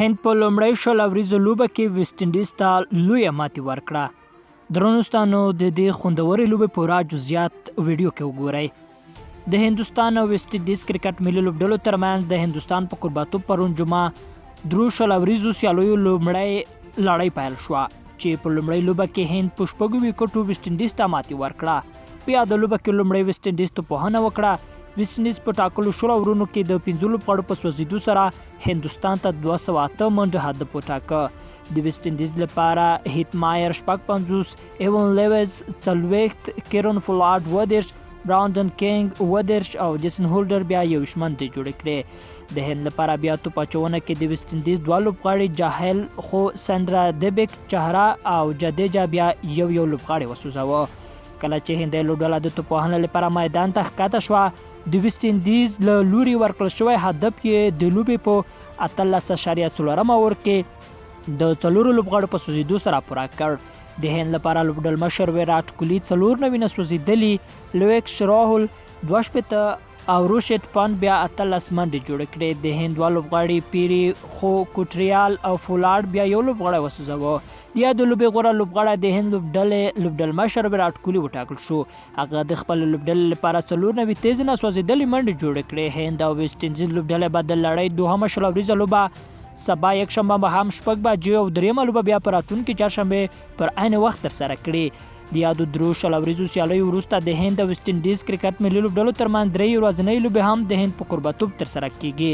هند په لومړۍ 20 اوریزه لوبه کې ویسټ انډیز ته لویه ماتې ورکړه. درنو دوستانو، د دې خوندورې لوبې پوره جزئیات ویډیو کې وګورئ. د هندوستان او ویسټ انډیز کرکټ ملي لوبډلو ترمنځ د هندوستان په کوربتوب پرون جمعه درو 20 اوریزو سیالیو لومړۍ لړۍ پیل شوه، چې په لومړۍ لوبه کې هند په 6 ویکټو ویسټ انډیز ته ماتې ورکړه. په یاده لوبه کې لومړی ویسټ انډیز توپوهنه وکړه. ویسټ انډیز په ټاکلو 20 اورونو کې د 5 لوبغاړو په سوځېدو سره هندوستان ته 208 منډه هدف وټاکه. د ویسټ انډیز لپاره هیت مایر 56، ایون لیویز 40، کیرون فولارډ 32، براندن کینګ 37 او جیسن هولډر بیا 21 منډې جوړې کړې. د هند لپاره بیا توپ اچونه کې د ویسټ انډیز دوه لوبغاړي جاهل خو سندرا دبک چهرا او جدیجا بیا یو یو لوبغاړی وسوځاوه. کله چې هندۍ لوبډله د توپوهنې لپاره میدان ته ښکته شوه، د ویسټ انډیز له لوري ورکړل شوی هدف یې د لوبې په 18.4 اور کې د 4 لوبغاړو په سوځېدو سره پوره کړ. د هند لپاره لوبډلمشر ویرات کوهلي 94 نه سوځېدلي، لویکس راهول 62 او روشت پانت بیا 18 منډې جوړې کړې. د هند دوه لوبغاړي پیری خو کوټریال او فولاډ بیا یو لوبغاړی وسوځاوه. د یادې لوبې غوره لوبغاړی د هند لوبډلې لوبډلمشر ویرات کوهلي وټاکل شو. هغه د خپل لوبډلې لپاره 94 تېزې نه سوځېدلې منډې جوړې کړې. هند او ویسټ انډیز لوبډلې به د لړۍ دوهمه 20 اوریزه لوبه سبا یکشنبه ماښام 6 بجې او درېیمه لوبه بیا په راتلونکې چهارشنبه پر عین وخت ترسره کړي. د یادو درو 20 اوریزو سیالیو وروسته د هند او ویسټ انډیز کرکټ ملي لوبډلو ترمنځ 3 ورځنۍ لوبې هم د هند په کوربتوب ترسره کیږي.